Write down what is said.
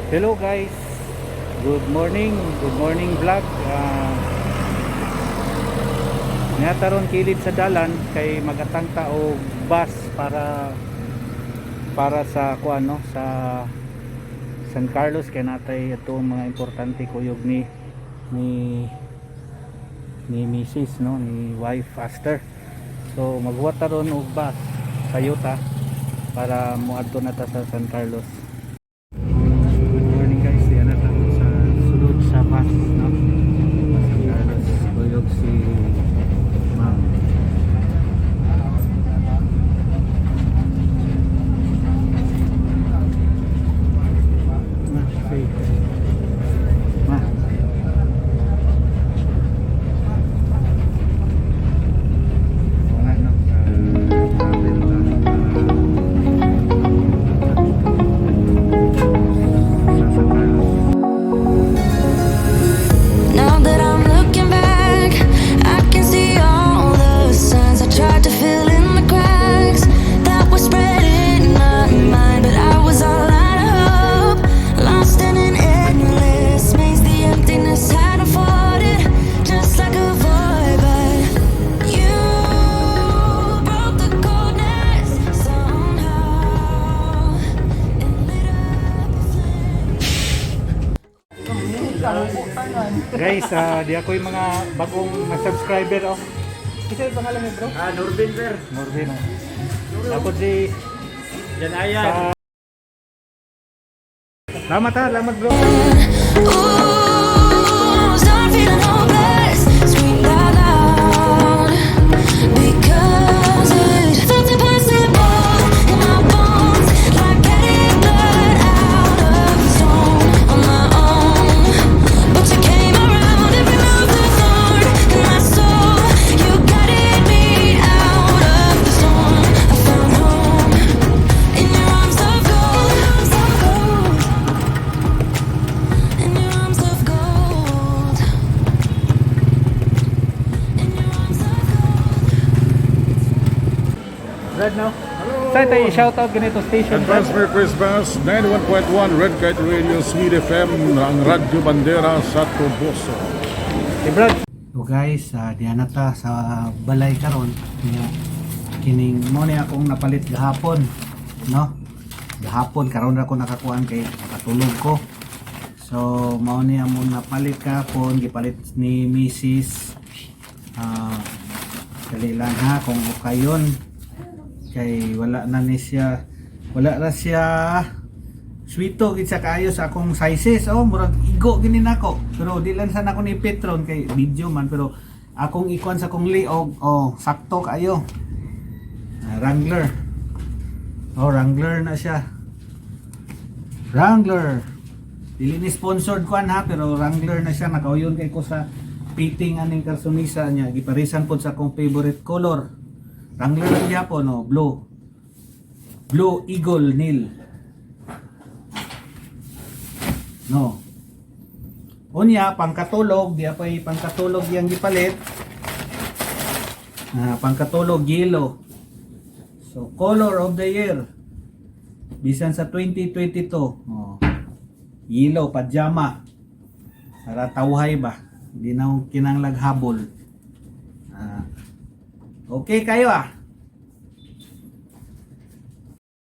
Hello guys. Good morning vlog. Nga kilid sa dalan kay magatang ta og bus para para sa kuan, no, sa San Carlos kay natay ato mga importante kuyog ni Mrs., no, ni wife Aster. So maghuwat ta ron og bus sa yuta para moadto na ta sa San Carlos. Good morning guys, yan na tayo sa sulod sa bus, no? San Carlos, kuyog si ma'am. Ma, say. Ma. Wala, no? Travel ta sa San Carlos. Now that I'm looking back, I can see all the signs I tried to fill in the cracks that were spread in my mind, but I was all out of hope, lost in an endless maze. The emptiness had unfolded just like a void, but you broke the coldness somehow and lit up a flame. Guys, di ako yung mga bagong na subscriber, oh. Isa yung pangalan niyo, bro? Ah, Norbin, sir. Norvin, oh. Tapos si Janayan. Sa Salamat ha, salamat bro. Ooh, start feeling hopeless. Screamed out loud because it felt impossible in my bones, like getting blood out of a stone on my own. But you came around and removed the thorn in my soul. You guided me out of the storm. I found home in your arms of gold. In your arms of gold. In your arms of gold. Brad, no? Sa tayo shoutout ganito station, Brad. Advance Merry Christmas, 91.1 Red Kite Radio, Sweet FM, ang Radyo Bandera sa Toboso. Si Brad. So guys, diyan na ta sa balay karon nga kining mo ni akong napalit gahapon, no? Gahapon karon ra ko nakakuan kay nakatulog ko. So mao ni among napalit kahapon, gipalit ni Mrs. Dali lang ha kung okayon kay wala na ni siya, wala na siya sweeto gid sa kaayo sa akong sizes, oh, murag igo gini nako, pero di lang sana ako ni Petron kay video man, pero akong ikuan sa akong liog, oh, sakto kaayo. Ah, Wrangler, oh, Wrangler na siya. Wrangler, dili ni sponsored kuan ha, pero Wrangler na siya. Nakauyon kay ko sa fitting aning karsonisa niya, giparisan pod sa akong favorite color. Wrangler na gyapon, no, blue. Blue Eagle Nil. No. Unya, pangkatulog, di pa pangkatulog yang gipalit. Ah, pangkatulog yellow. So, color of the year. Bisan sa 2022. Oh. Yellow, pajama. Para tawhay ba? Hindi na akong kinanglag habol. Ah. Okay kayo ah.